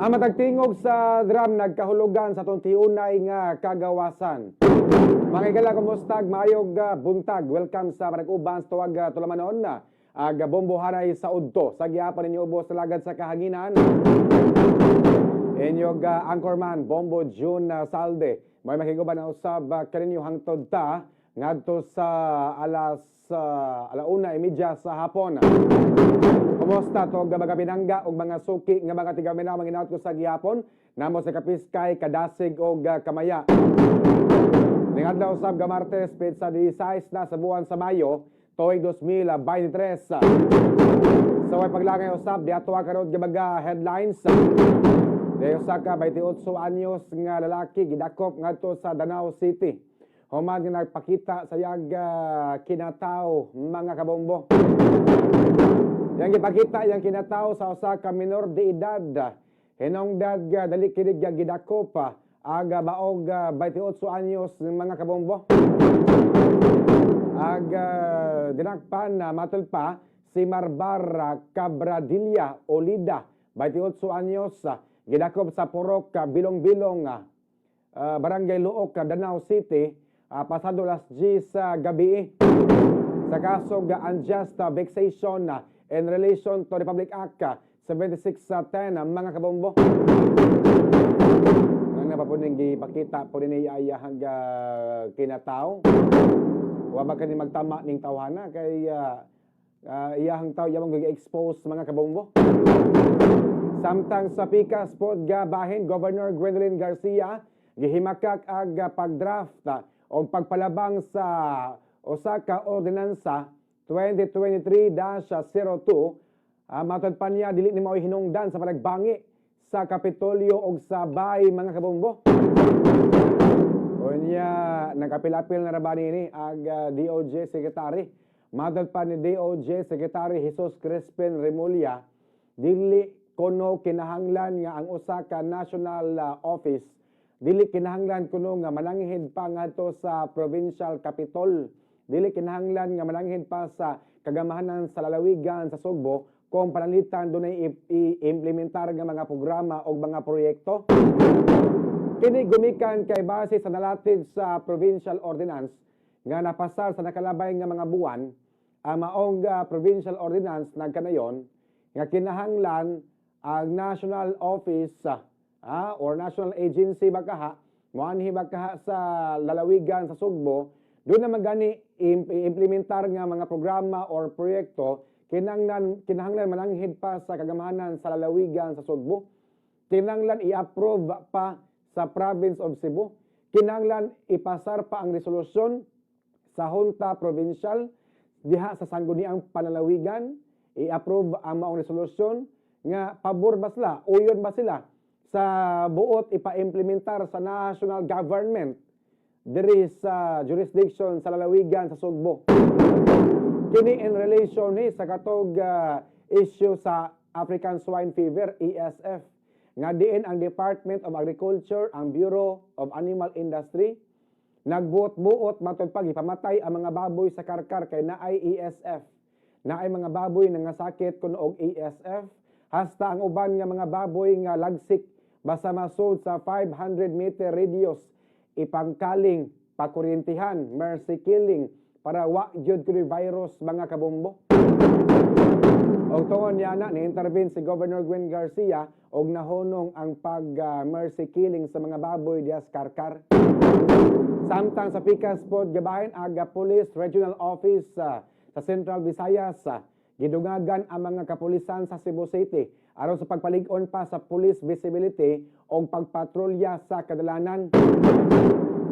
Ang matag tingog sa drum nagkahulugan sa atong tiunay nga kagawasan. Mga higala, kumustag maayog buntag. Welcome sa panag-uban sa tuwag tulamanon na ag Bombo Haray sa udto. Sa gihapon ninyo ubos sa lagad sa kahanginan. Inyog anchorman Bombo June Salde. May makiguban na usab kaninyo hangtod ta ngadto sa alas 1:30 sa hapon. Kumusta to mga pinangga og mga suki nga mga tigaminaw, mga inaot ko sa gihapon namo sa Kapiskay, Kadasig og Kamaya. Ning adlaw usab ga Martes, petsa 16 na sa buwan sa Mayo, tuig 2023. Sa way paglangay usab, diato karon ga mga headlines. Dayon usa ka 28 anyos nga lalaki gidakop ngadto sa Danao City human nga nagpakita sa iyang kinataw, mga kabombo. Yang gipakita yang kinataw sa usa ka minor de edad. Hinungdad nga dali kini nga gidakop aga baog 28 anyos, mga kabombo. Ag dinakpan na matul pa si Marbar Cabradilla Olida, 28 anyos, gidakop sa Purok Bilong-Bilong, Barangay Luok, Danao City, pasado las 10 sa gabi sa kaso ga unjust vexation in relation to Republic Act 7610, mga kabombo. Ang napapuning gipakita po ni ay hangga kinataw. Wa ba kani magtama ning tawhana kay iyahang taw yamang gi-expose, mga kabombo. Samtang sa pikas pod ga bahin, Governor Gwendolyn Garcia gihimakak ag pagdraft og pagpalabang sa usa ka ordinansa 2023-02. Matod pa niya, dili ni mao'y hinungdan sa panagbangi sa Kapitolyo og sa bay, mga kabombo. Unya, nagapil-apil na ra ba nini ag DOJ Secretary. Matod pa ni DOJ Secretary Jesus Crispin Remulla, dili kuno kinahanglan nga ang usa ka national office dili kinahanglan kuno nga mananghid pa ngadto sa provincial capitol. Dili kinahanglan nga mananghid pa sa kagamahanan sa lalawigan sa Sugbo kung pananglitan dunay i-implementar nga mga programa o mga proyekto. Kini gumikan kay base sa nalatid sa provincial ordinance nga napasar sa nakalabay nga mga buwan. Ang maong provincial ordinance nagkanayon nga kinahanglan ang national office or national agency bakaha moanhi bakaha sa lalawigan sa Sugbo, doon na magani i-implementar nga mga programa or proyekto, kinahanglan kinahanglan mananghid pa sa kagamahanan sa lalawigan sa Sugbo, kinahanglan i-approve pa sa province of Cebu, kinahanglan ipasar pa ang resolusyon sa Junta Provincial diha sa Sangguniang Panlalawigan, i-approve ang maong resolusyon nga pabor ba sila, uyon ba sila sa buot ipa-implementar sa national government diri sa jurisdiction sa lalawigan sa Sugbo. Kini in relation ni sa katog issue sa African Swine Fever, ASF, nga diin ang Department of Agriculture, ang Bureau of Animal Industry nagbuot-buot matod pag ipamatay ang mga baboy sa Karkar kay naay ASF. Naay mga baboy nga sakit kuno og ASF, hasta ang uban nga mga baboy nga lagsik basta masud sa 500 meter radius ipangkaling, pakuryentihan, mercy killing para wa gyud kunoy virus, mga kabombo. Og tungod niya na ni-intervene si Governor Gwen Garcia og nahunong ang pag mercy killing sa mga baboy diha sa Karkar. Samtang sa pikas pod gabahin, aga Police Regional Office sa Central Visayas gidungagan ang mga kapulisan sa Cebu City aron sa pagpalig-on pa sa police visibility o pagpatrolya sa kadalanan.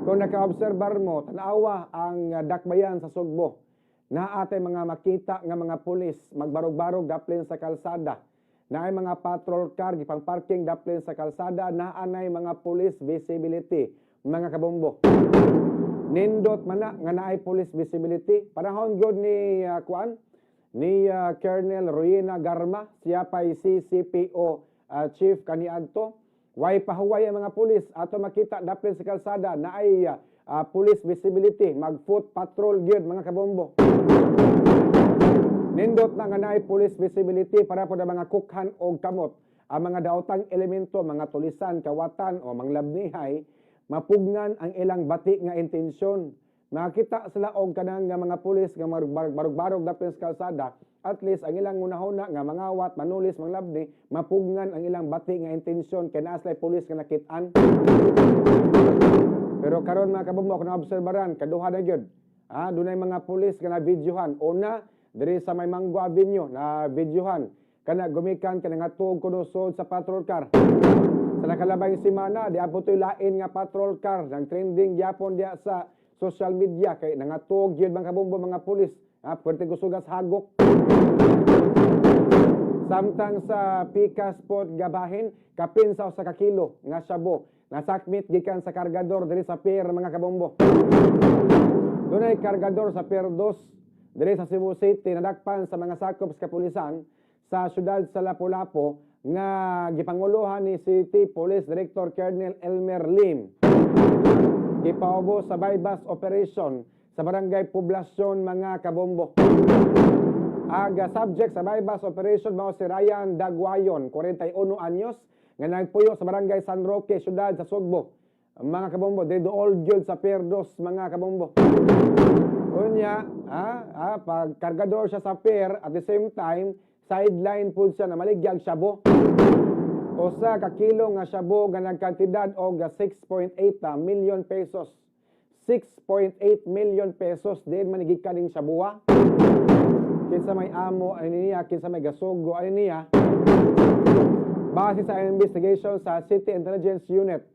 Kung naka-obserbar mo, tanawa ang dakbayan sa Sugbo. Naatay mga makita nga mga pulis magbarog-barog daplin sa kalsada. Naay mga patrol car gipang parking daplin sa kalsada, naanay mga police visibility, mga kabombo. Nindot man na nga naay police visibility. Panahon gyud ni kuan ni Colonel Royina Garma, siya pay CCPO chief kaniadto. Way pahuway ang mga pulis, ato makita daplin sa kalsada naay police visibility, mag foot patrol gyud, mga kabombo. Nindot na nga naay police visibility para po na mga kukhan og kamot. ang mga daotang elemento, mga tulisan, kawatan o manglabnihay, mapugnan ang ilang bati nga intensyon. Makita sila og kanang nga mga pulis nga barog-barog dapin sa kalsada, at least ang ilang hunahuna nga mangawat, manulis, manglabni, mapugnan ang ilang bati nga intensyon kay naa sila'y pulis nga nakit-an. Pero karon, mga kabombo, kung naobserbaran, kaduha na gyud. Dunay mga pulis nga na-videohan. Una, diri sa may Mango Avenue na videohan. Kana gumikan kana nga tuog kuno sud sa patrol car. Sa nakalabay semana, di po to'y lain nga patrol car nang trending gyapon diya sa social media kay nangatuog gyud, mga kabombo, mga pulis. Pwerte gusugas hagok. Samtang sa Pikas Port Gabahin, kapin sa 1 ka kilo nga shabu nasakmit gikan sa kargador diri sa pier, mga kabombo. Dunay kargador sa Pier 2 diri sa Cebu City nadakpan sa mga sakop sa kapulisan sa syudad sa Lapu-Lapu nga gipanguluhan ni City Police Director Colonel Elmer Lim. Gipaubos sa buy-bust operation sa Barangay Poblacion, mga kabombo. Aga subject sa buy-bust operation mao si Ryan Dagwayon, 41 anyos, nga nagpuyo sa Barangay San Roque, syudad sa Sugbo. Mga kabombo, diri duol gyud sa Pier 2, mga kabombo. Unya, pag kargador siya sa pier, at the same time, sideline pud siya na maligyag shabu. 1 ka kilo nga shabu nga nagkantidad og 6.8 million pesos. 6.8 million pesos din manigikan ning shabuha. Kinsa may amo ani niya, kinsa may gasugo ani niya? Base sa investigation sa City Intelligence Unit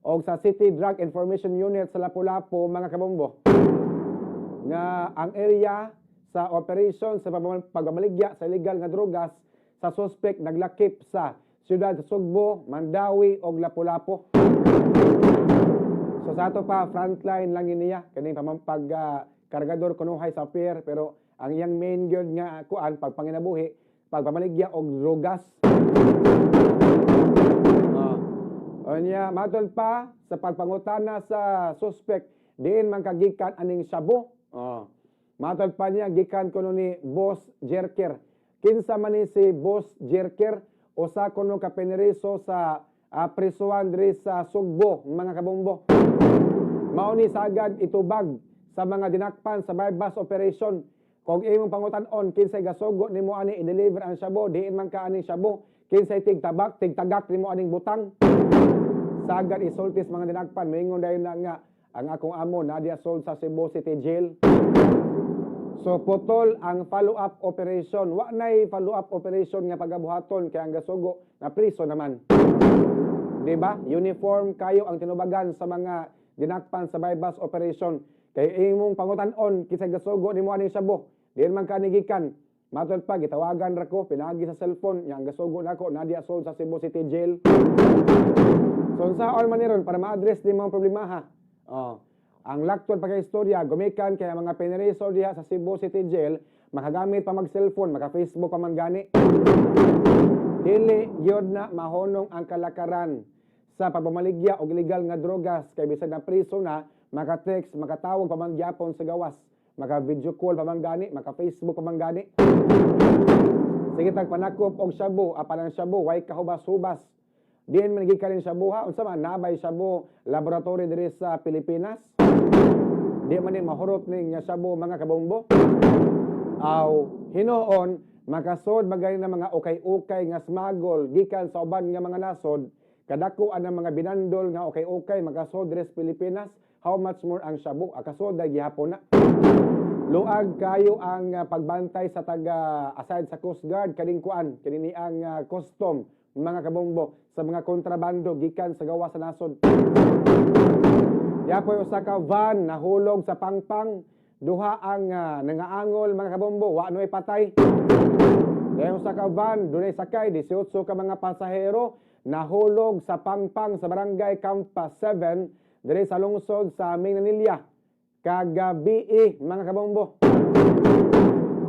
o sa City Drug Information Unit sa Lapu-Lapu, mga kabombo, nga ang area sa operation sa pagmamaligya sa illegal nga drogas sa suspect naglakip sa siyudad sa Sugbo, Mandaue ug Lapu-Lapu. So sa ato pa, frontline lang yun niya kaning pamampag kargador kunuhay sa pier, pero ang iyang main gyud nga kuan pagpanginabuhi, pagpamaligya og drogas. Unya, matol pa sa pagpangutana sa suspect, diin man kagikan aning shabu. Matol pa niya, gikan kuno ni Boss Jerker. Kinsa man ni si Boss Jerker? Usa kuno ka pineriso sa prisuan diri sa Sugbo, mga kabombo. Mao ni sagad itubag sa mga dinakpan sa buy-bust operation. Kung imong pangutan-on kinsay gasugo nimo ani i-deliver ang shabu, diin man ka aning shabu, kinsay tigtabak, tigtagak nimo aning butang. Sagad isultis mga dinakpan, moingon dayon na nga ang akong amo naa diya sold sa Cebu City Jail. So putol ang follow-up operation. Wa nay follow-up operation nga pagabuhaton kay ang gasugo na priso naman. Di ba? Uniform kayo ang tinubagan sa mga dinakpan sa buy-bust operation. Kay imong pangutan-on kinsay gasugo nimo aning shabu, diin man ka gikan. Matod pa, gitawagan ra ko pinagi sa cellphone nya ang gasugo nako naa diya sold sa Cebu City Jail. So unsaon man ni ron para ma-address ni mga problema, ha? Oh. Ang laktod pa kay istorya, gumikan kay ang mga pineriso diha sa Cebu City Jail, makagamit pa mag-cellphone, maka-Facebook pa man gani. Dili gyud na mahonong ang kalakaran sa pagpamaligya og illegal nga drogas kay bisag na priso na, maka-text, makatawag pa man gyapon sa gawas, maka-video call pa man gani, maka-Facebook pa man gani. Sige tag panakop og shabu, apan ang shabu way kahubas-hubas. Diin man gikan ning shabu, ha? Unsa man, nabay shabu laboratory diri sa Pilipinas? Di man ni mahurot ning nga shabu, mga kabombo. Aw hinuon makasod magay na mga ukay-ukay nga smuggle gikan sa uban nga mga nasod, kadako ang mga binandol nga ukay-ukay makasod diri sa Pilipinas, how much more ang shabu, akasod ay gihapon na. Luag kayo ang pagbantay sa taga aside sa Coast Guard, kaning kuan kini ang custom, mga kabombo, sa mga kontrabando gikan sa gawas sa nasod. Yapoy usa ka van nahulog sa pangpang, duha ang nangaangol, mga kabombo, wa noy patay. Dayon usa ka van dunay sakay 18 ka mga pasahero nahulog sa pangpang sa Barangay Campa 7 diri sa lungsod sa Minglanilla kagabi, mga kabombo.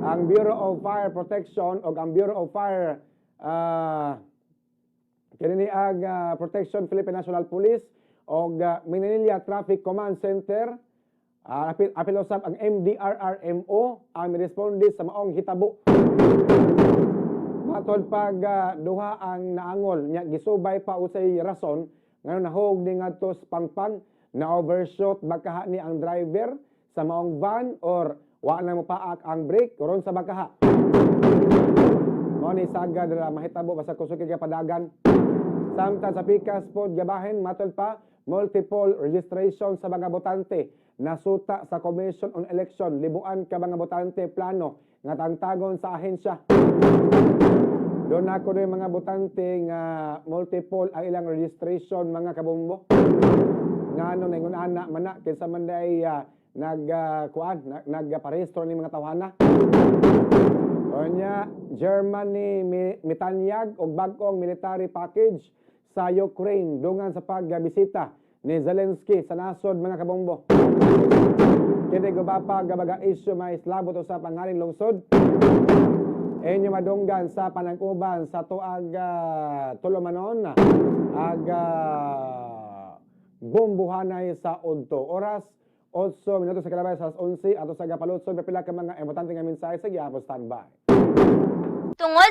Ang Bureau of Fire Protection o ang Bureau of Fire kini ang Protection Philippine National Police o Minglanilla Traffic Command Center, apil usab ang MDRRMO ang miresponde sa maong hitabo. Matod pag duha ang naangol nya, gisubay pa usay rason ngano nahog ni ngadto sa pangpang, na overshoot bakaha ni ang driver sa maong van or wa na mopaak ang brake ron sa bakaha. Mao ni sagad ra mahitabo basta kusog kay padagan. Samtang sa pikas pod gabahin, matod pa multiple registration sa mga botante nasuta sa Commission on Election. Libuan ka mga botante plano nga tangtagon sa ahensya. Doon ako rin mga botante nga multiple ang ilang registration, mga kabombo. Nga ano na ana mana kinsa man day nag kuan nagparehistro ni mga tawhana. Onya, Germany mitanyag og bag-ong military package sa Ukraine dungan sa pagbisita ni Zelensky sa nasod, mga kabombo. Kini guba pa gabaga issue may slabot usab ang haring lungsod. Inyo madunggan sa panag-uban sa tuag tulumanon ag bombuhanay sa udto. Oras 8 minuto sa kalabay sa alas 11, ato sa gapalutsod pipila ka mga importante nga mensahe sa gihapon. Standby. Tungod